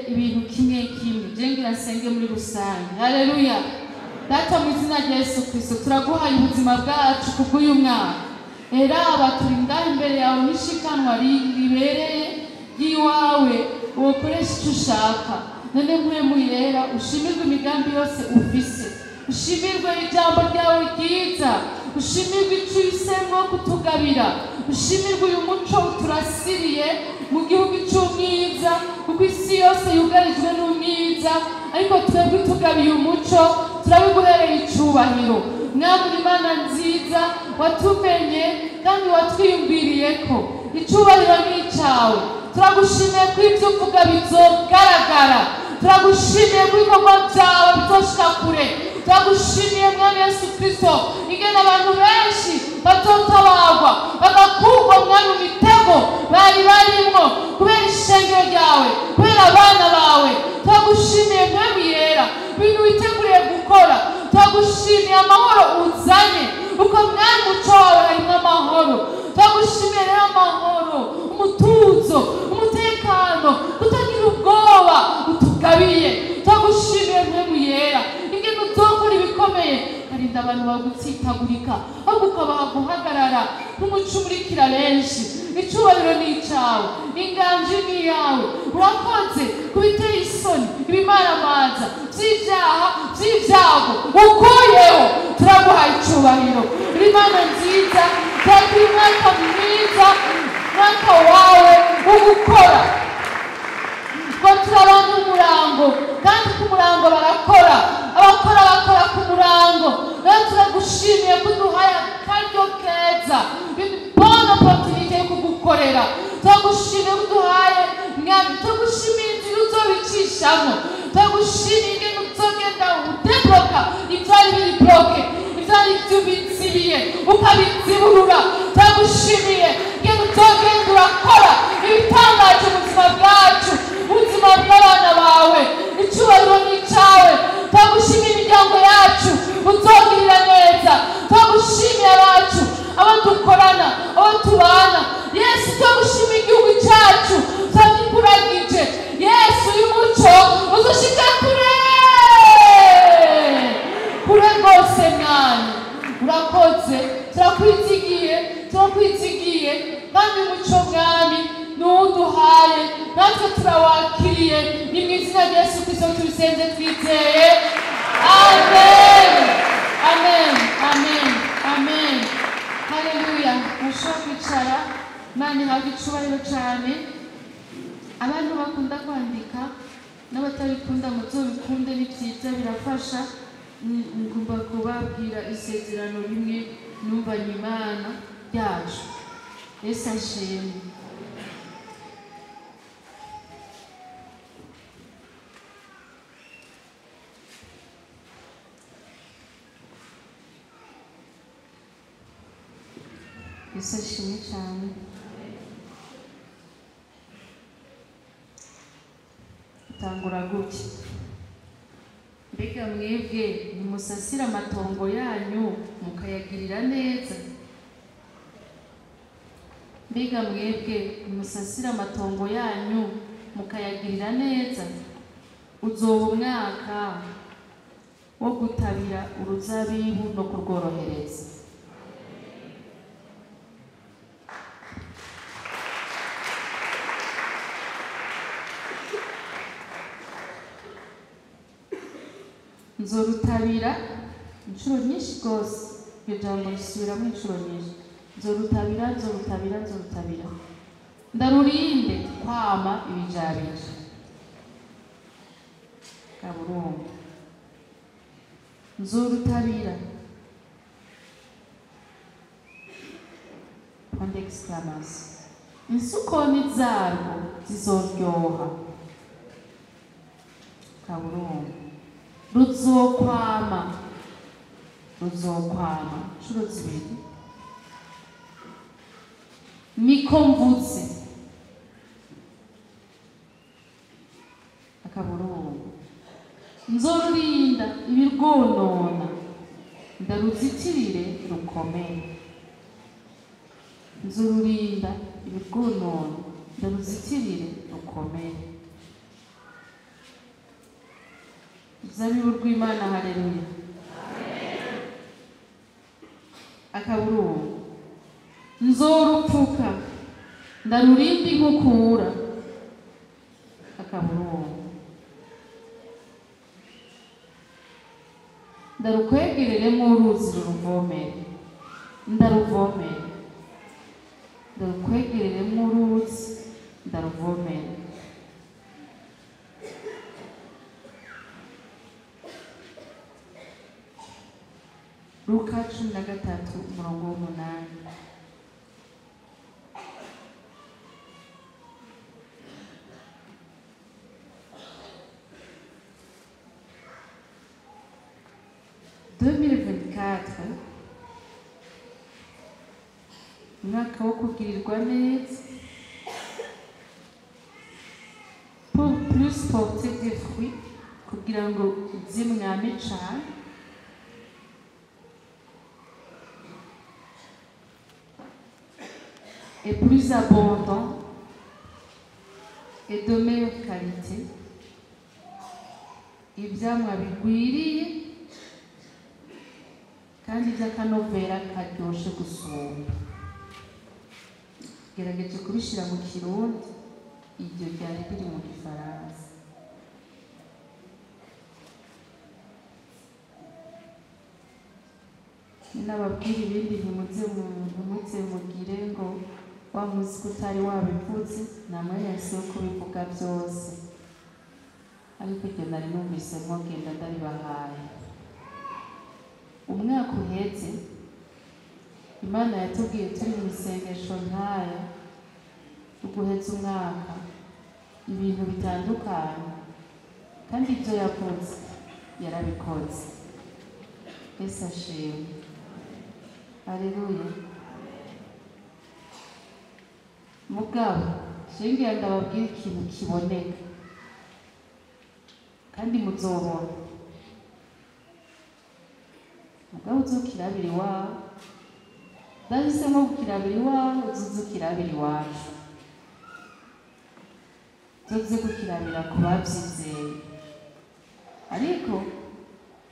ibintu kimwe kimwe. Je ngira nsenge muri rusange. Haleluya. Data, mu izina rya Yesu Kristo, turaguhaye ubuzima bwacu kubw'uyu mwaka. Eraba turi ngaha imbere yawe nk'ishikanwa ribereye ry'iwawe, wokoresha icyo ushaka. None Mpwemu Yera, ushimirwe imigambi yose ufise, ushimirwe ijambo ryawe ryiza, ushimirwe icyo uhisemo kutugabira, ushimirwe uyu muco uturasiriye mu gihugu cy'umwiza, kuko isi yose yugarijwe n'umwiza, ariko twebwe tugabiye umuco, turabiguhereye icubahiro. Mwami Imana nziza, watumenye kandi watwiyumviriye ko icubahiro ni icyawe. Turagushimiye ko ibyo uvuga bizogaragara, turagushimiye ko ibikorwa byawe bizoshika kure, turagushimiye Mwami Yesu Kristo ingene abantu benshi bazotabagwa bagakurwa, Mwami, mu mitego bari barimwo kubera ishengero ryawe, kubera abana bawe. Turagushimiye, Mwami Yera, ibintu witeguriye gukora. Turagushimiye amahoro uzanye, uko Mwami muco wawe harimo amahoro. Turagushimiye rero amahoro, umutuzo, umutekano, kutagira ubwoba utugabiye. Turagushimiye, Mpwemu Yera, ingene uzokora ibikomeye, ukarinda abantu bagutsitagurika, ahubwo ukabaha guhagarara nk'umuco umurikira benshi. Icubahiro ni icawe, inganji ni iyawe. Urakoze ku biteye isoni, ibimaramaza by'ibyaha, by'ibyago ukuyeho. Turaguhaye icubahiro, uri Imana nziza. Turagira umwaka mwiza, umwaka wawe wo gukora, ngo turabana umurango, kandi ku murango barakora, abakora bakora ku murango. Rero turagushimiye ko uduhaye akaryo keza, bonne opportunité yo kugukorera. Turagushimiye ko uduhaye, Mwami, turagushimiye inzira uzobicishamo, turagushimiye ingene uzogenda udébloqua ivyari biri bloqué, ivyari bizibiye ukabiziburura. Turagushimiye ingene uzogenda urakora ibitangaje mu buzima bwacu, ubuzima bw'abana bawe. Icyubahiro ni icyawe. Turagushimiye imiryango yacu uzogirira neza, turagushimiye abacu, abo dukorana, abo tubana. Yesu, turagushimiye igihugu cyacu, turagikuragije. Yesu, uyu muco uzushika kure kure rwose. Mwami, urakoze, turakwizigiye, turakwizigiye, kandi umuco, Mwami, nuwuduhaye, natwe turawakiriye. Ni mu izina rya Yesu Kristo tubisenze twizeye, amen, amen, amen, amen. Haleluya. Mushobora kwicara. Imana ihabwa icubahiro cyane. Abantu bakunda kwandika n'abatabikunda, muzobikunde, ni byiza, birafasha. Ngomba kubabwira isezerano rimwe numvanye Imana yacu. Yesu ashimwe. Yesu ashimwe cyane. Tangura gutya: Mbega mwebwe ntimusasira amatongo yanyu mukayagirira neza? Mbega mwebwe ntimusasira amatongo yanyu mukayagirira neza? Uzoba umwaka wo gutabira uruzabibu no kurworohereza. Nzorutabira inshuro nyinshi rwose. Iryo jambo risubiramo inshuro nyinshi: nzorutabira, nzorutabira, nzorutabira, ndarurinde kwama ibijabija. Kaburungu. Nzorutabira, point d'exclamation. Insukoni zarwo zizoryoha. Kaburungu. Ruzokwama, ruzokwama inshuro zibiri. Niko mvuze. Akaburungu. Nzorurinda ibirwonona, ndaruzitirire rukomeye. Nzorurinda ibirwonona, ndaruzitirire rukomeye. Zabibu rw'Imana, haleluya. Akaburungu nzorupfuka ndarurindi inkukura. Akaburungu ndarukwegereremo uruzi ruruvomere, ndaruvomere, ndarukwegereremo uruzi ndaruvomere. Luka 13 umurongo w'8. Umwaka wo kugirirwa neza, pour plus porter des fruits, kugira ngo uze mwame cane. Et plus abondant et de meilleure qualité, ivyamwa bigwiriye kandi by'akanovera karyoshe gusumba. Gerageje kubishira mu Kirundi, iryo ryari riri mu Gifaransa. Nababwira ibindi ntimuze mugire ngo wa muzi ko utari wabivuze, nta mwanya wo kubivuga byose, ariko iryo nari numvise mwogenda ndaribahaye. Umwaka uheze Imana yatubwiye turi mu isengesho nkaya uguheza umwaka ibintu bitandukanye, kandi ibyo yavuze yarabikoze. Yesu ashimwe, haleluya. Mugabo shingira ndababwira ikintu kiboneka kandi muzobona. Mugabo uzokirabira iwawe, ndahisemo kukirabira iwawe, uzuzukirabira iwacu, uzoze kukirabira ku bavyizeye. Ariko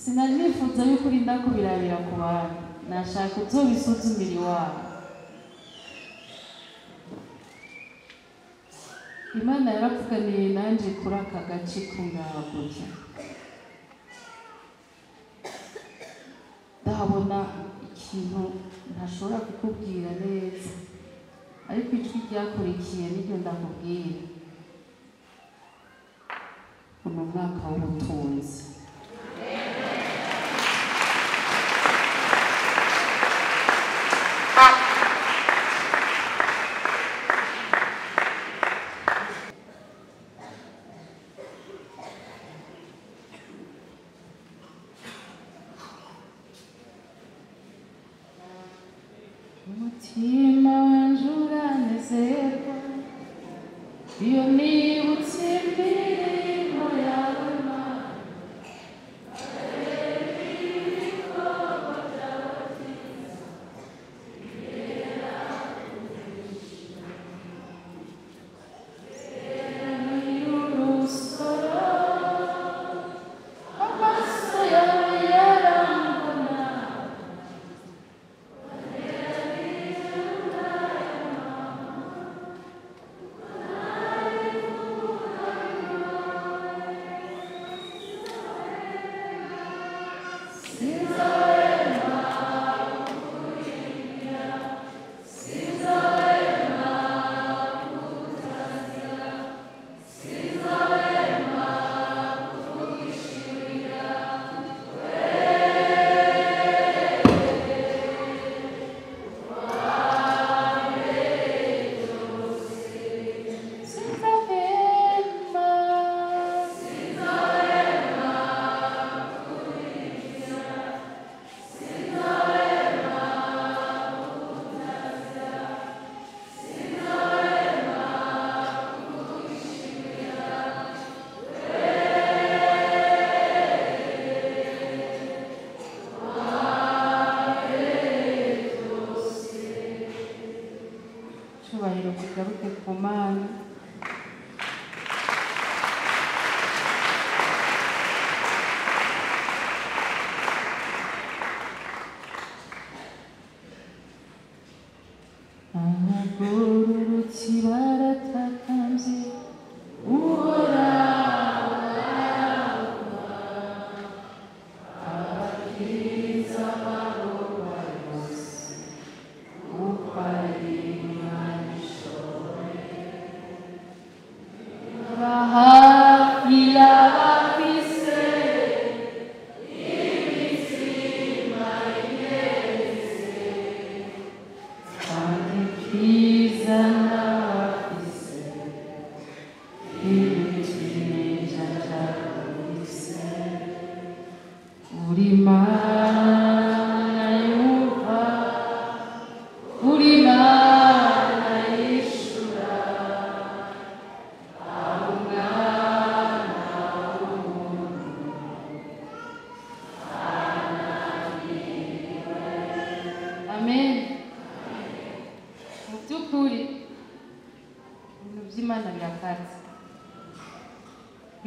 sinari nifuza yuko urinda kubirabira ku bantu, nashaka uzobisuzumira iwawe. Imana yaravuganiye nanje kuri aka gace k'ungaha gutya, ndahabona ikintu ntashobora kukubwira neza, ariko ijwi ryakurikiye niryo ndakubwira. Uno mwaka w'ubutunzi. Umutima wanje uranezerwa iyo nibutse imirimo yawe Mana. Urusoro amaso yawe yarambona. Cyubahiro kigaruke ku Mana.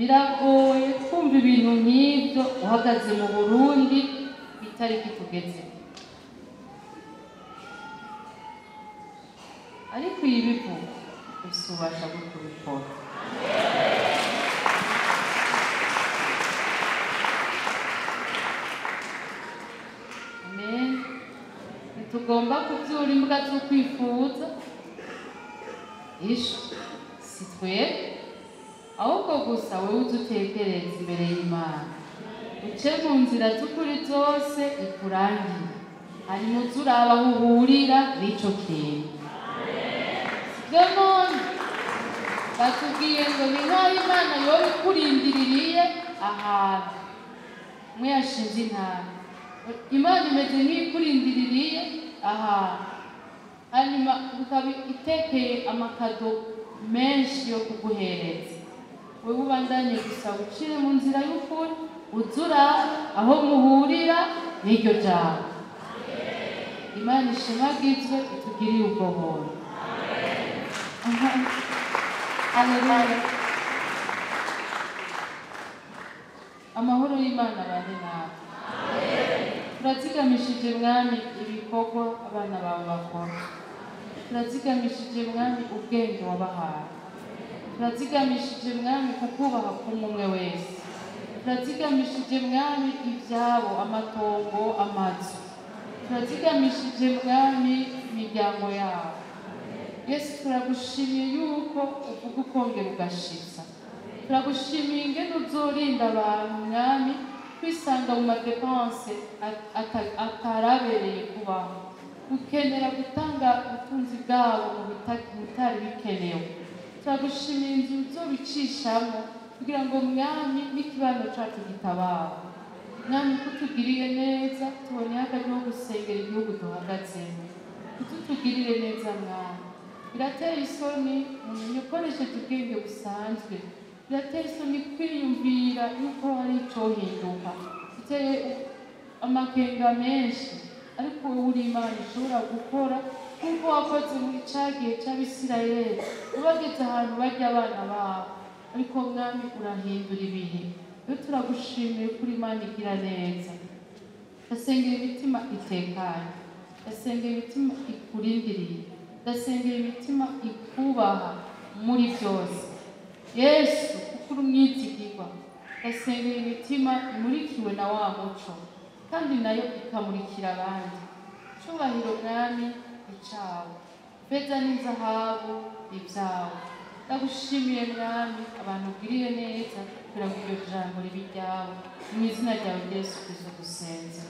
Biragoye kumva ibintu nk'ibyo uhagaze mu Burundi itariki tugeze, ariko iyi bivuga ubasha bwo kubikora. Amen. Ntitugomba kubyura imbwa z'ukwifuza isho si twebwe, ahubwo gusa wowe udutekereza imbere y'Imana, uce mu nzira z'ukuri zose ikurangire, hanyuma uze uraba aho uhurira n'ico kintu. Sivyo none batubwiye ngo ni nk'aho Imana yoba ikurindiririye ahantu mwe yashinze intara. Imana imeze nk'ikurindiriye ahantu, hanyuma ikaba itekeye amakado menshi yo kuguhereza. Wewe ubandanye gusa ucire mu nzira y'ukuri, uzura aho muhurira n'iryo jambo. Imana ishimagizwe itugiriye ubwo buntu. Haleluya. Amahoro y'Imana abane nawe. Turazigamishije Mwami ibikorwa abana bawe bakora, turazigamishije Mwami ubwenge wabahaye, turazigamishije Mwami kukubaha k'umwe wese, turazigamishije Mwami ibyabo, amatongo, amazu, turazigamishije Mwami imiryango yabo. Yesu, turagushimiye yuko uvuga ukongera ugashitsa. Turagushimiye ingene uzorinda abantu Mwami kwisanga mu madepanse atarabereye kubaho, gukenera gutanga ubutunzi bwabo mu bitari bikenewe. Turagushimiye inzu uzobicishamo kugira ngo Mwami n'ikibano cacu gitabawe. Mwami, kutugiriye neza, tuboneye akaryo ko gusengera igihugu duhagazemo. Kututugirire neza Mwami. Birateye isoni umuntu ukoresheje ubwenge busanzwe, birateye isoni kwiyumvira yuko hari icohinduka, biteye amakenga menshi, ariko wowe uri Imana ishobora gukora nk'uko wakoze muri ca gihe c'Abisirayeli, ubageze ahantu barya abana babo, ariko Mwami urahindura ibihe. Rero turagushimiye kuri Imana igira neza. Ndasengera imitima itekanye, ndasengera imitima ikurindiriye, ndasengera imitima ikubaha muri byose. Yesu, kuko uri umwizigirwa, ndasengera imitima imurikiwe na wa muco, kandi nayo ikamurikira abandi. Cubahiro Mwami icawe, feza n'inzahabu ibyawe. Ndagushimiye Mwami abantu ugiriye neza, kugira ngo iryo jambo ribe iryawe. Mu izina ryawe Yesu Kristo dusenze.